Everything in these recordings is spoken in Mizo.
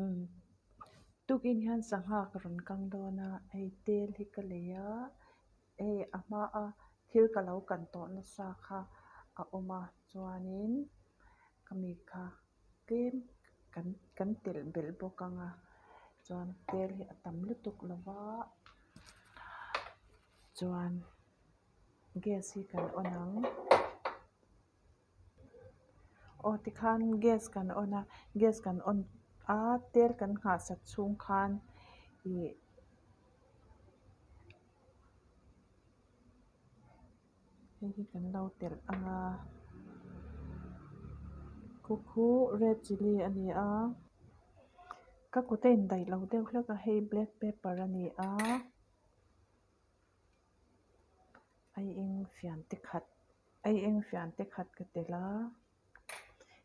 Umm tukin hian sangha ka rawn kang dawn a hei tel hi ka lei a hei a hma a thil ka lo kan tawh nasa kha a awm a chuanin khami kha tlem kan kan telh belh bawk ang a chuan tel hi a tam lutuk lo va chuan gas hi kan on ang. Aw tikhan gas kan on a gas kan on a tel kan nghah sat chhung khan ih hei hi kan lo telh ang a khu khu red chilli a ni a ka kut a indaih lo deuh hlek a hei black pepper a ni a. Aieng fian te khat aieng fian te khat ka tel a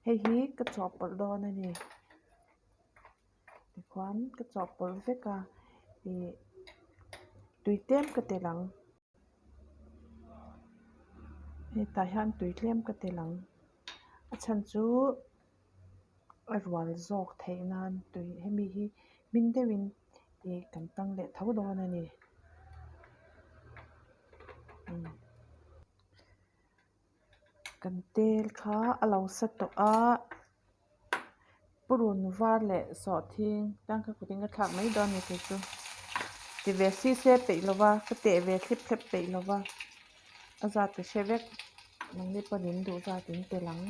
hei hi ka chawhpawlh dawn a ni tikhuan ka chawhpawlh vek a ih tui tlem ka tel ang hetah hian tui tlem ka tel ang a chhan chu a rual zawk theih nan tui hemi hi hmin deuhin ih kan tang leh tho dawn a ni kan tel kha a lo sa tawh a purun var leh sawhthing tangkha kutin ka thlak mai dawn a ni kei chu ti ve si se peih lo va ka teh ve thlip thlep peih lo va a zat ka hre vek nangni pawn in duh zat in tel ang.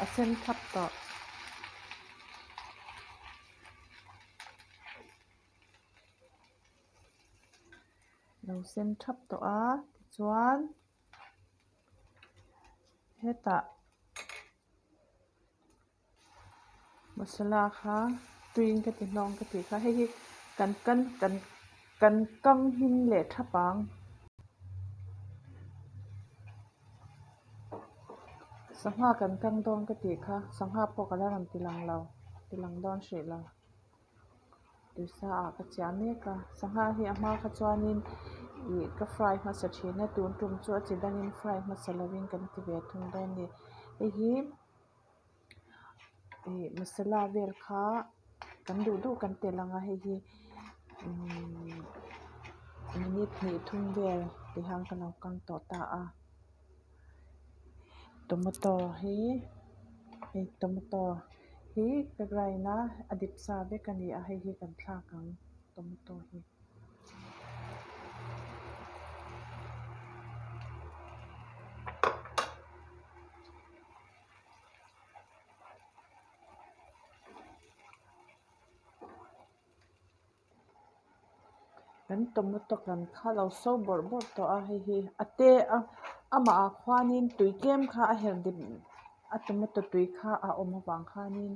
A sen thap tawh. Lo sen thap tawh a tichuan hetah masala kha tuiin ka ti hnawng ka tih kha hei hi kan kan kan kan kang hmin leh thap ang. Sangha kan kang dawn ka tih kha sangha pawh ka la rawn ti lang lo ti lang dawn hrih lo tuisa ah ka chiah mek a sangha hi a hma kha chuanin ih ka fry hmasa thin a tun tum chu a chi dangin fry hmasa lovin kan ti ve thung dawn a ni hei hi ih masala vel kha kan duh duh kan telh ang a hei hi umm minute hnih thum vel ti hian ka lo kang tawh ta a tomato hi hei tomato hi ka grind a a dip sa vek a ni a hei hi kan thlak ang tomato hi. Kan tomato kan kha lo so bawrh bawrh tawh a hei hi a te a amah ah khuanin tui tlem kha a herh dip a tomato tui kha a awm avang khanin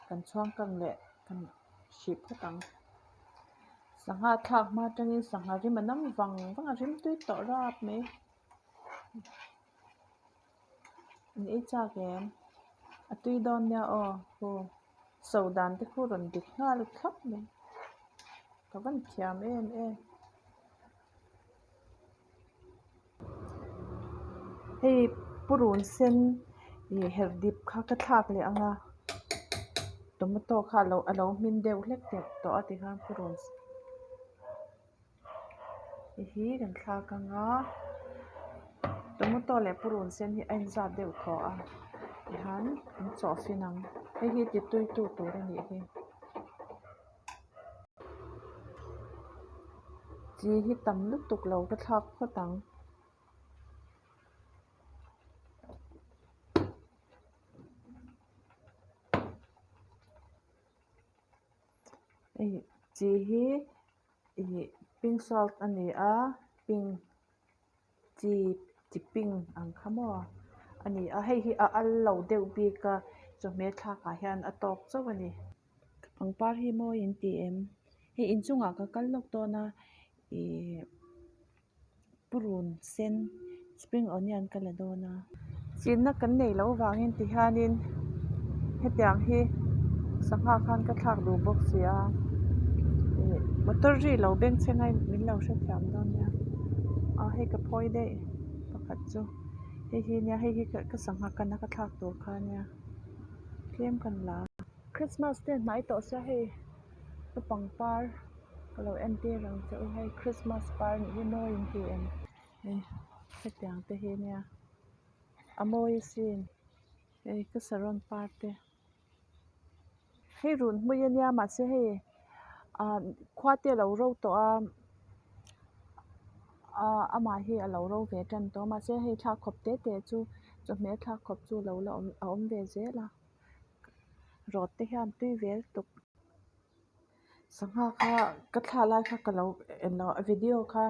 kan chhuang kang leh kan hrih phawt ang. Sangha thlak hma atangin sangha rim a nam vang vang a rim tui tawh rap mai. An ei chak em? A tui dawn nia aw hu so dan te khu rawn dik nghal thlap mai. Ka van thiam em em. Hei purun sen ih herh dip kha ka thlak leh ang a tomato kha a lo hmin deuh hlek tawh a tikhan purun. Hei hi kan thlak ang a tomato leh purun sen hi a inzat deuh tawh a tihian an chawh fin ang hei hi ti tui tu tur a nih hi chi hi tam lutuk lo ka thlak phawt ang. Hei chi hi. Ih pink salt a ni a pink chi chi pink ang kha maw a ni a hei hi a al lo deuh bik a chawhmeh thlak ah hian a tawk chauh a ni. Pangpar hi mawi in ti em hei inchungah ka kal lawk dawn a ihh. Purun sen spring onion ka la dawn a. Chinna kan nei loh vangin ti hianin hetiang hi sangha khan ka thlak duh bawk si a ih motor ri lo beng chheng a min lo hrethiam dawn nia ah hei ka phawi daih pakhat chu hei hi nia hei hi ka sangha kana ka thlak tur kha ania. Tlem kan la a. Christmas te hnai tawh sia hei ka pangpar ka lo entir ang che u hei Christmas par nih hi mawi in ti em hei hetiang te hi nia a mawi asin hei ka saron par te hei run hmui ania mahse hei ah khua te a lo ro tawh a ah amah hi a lo ro ve tan tawh a mahse hei thlak khawp te te chu chawhmeh thlak khawp chu a lo la awm a awm ve zel a rawt te hian tui ve lutuk. Sangha kha ka thla lai kha ka lo en lo a video kha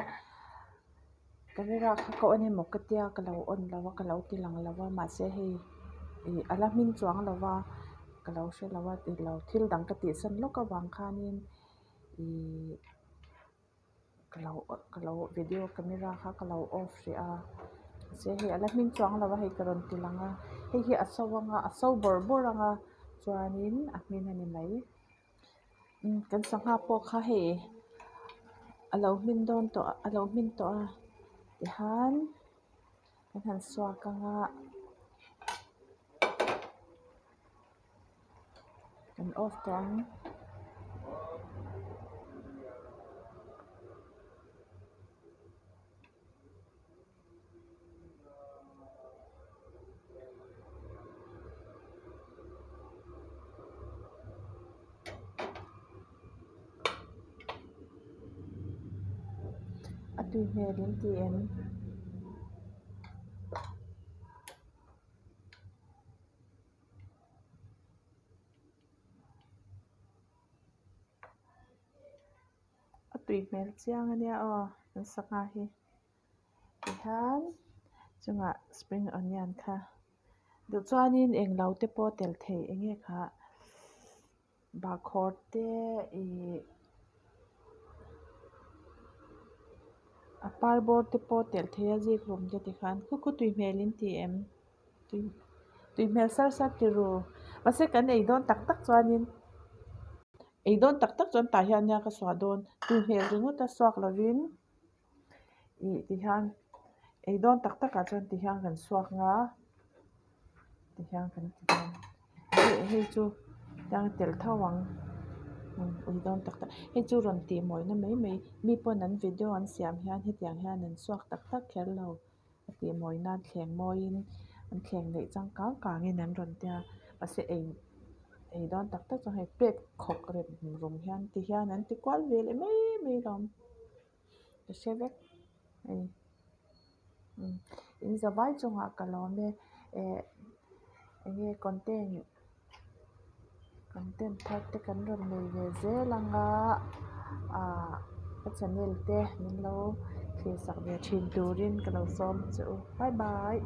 camera kha ka on emaw ka tia ka lo on lo a ka lo ti lang lo a mahse hei ih a la hming chuang lo va ka lo hre lo a tih lo thil dang ka tihsan lawk avang khanin ihh ka lo ka lo video camera kha ka lo off hrih a mahse hei a la hming chuang lo a hei ka rawn ti lang a hei hi a so ang a a so bawrh bawrh ang a chuanin a hmin a ni mai. Kan sangha pawh kha hei a lo hmin dawn tawh a lo hmin tawh a tihian kan han suak ang a kan off tawh ang. A tui hmel in ti em? A tui hmel chiang a nia aw an sangha hi. Tihian chungah spring onion kha duh chuanin englo te pawh tel thei eng nge kha bahkhawr te ihh a par bawr te pawh tel thei a zik hlum te tikhan khu khu tui hmel in ti em tui hmel sar sar ti ru mahse kan ei dawn tak tak chuanin. Ei dawn tak tak chuan tah hian nia ka suah dawn tui hmel ringawt a suak lovin ih ti hian ei dawn tak tak ah chuan ti hian kan suak nga ti hian kan ti dawn hei hei chu tiang tel tho ang ei dawn tak tak hei chu rawn tih mawina mai mai mi pawn an video an siam hian hetiang hian an suak tak tak kher lo. A tih mawi nan thleng mawiin an thleng neih changkang kangin an rawn tia mahse ei ei dawn tak tak chuan hei plate khawk rem rum hian ti hian an ti kual ve leh mai mai alawm ka hre vek hei in zavai chungah ka lawm e eh eng nge content content thar te kan rawn nei ve zel anga ah ka channel te min lo thlir sak ve thin turin ka lo sawm che u bye bye.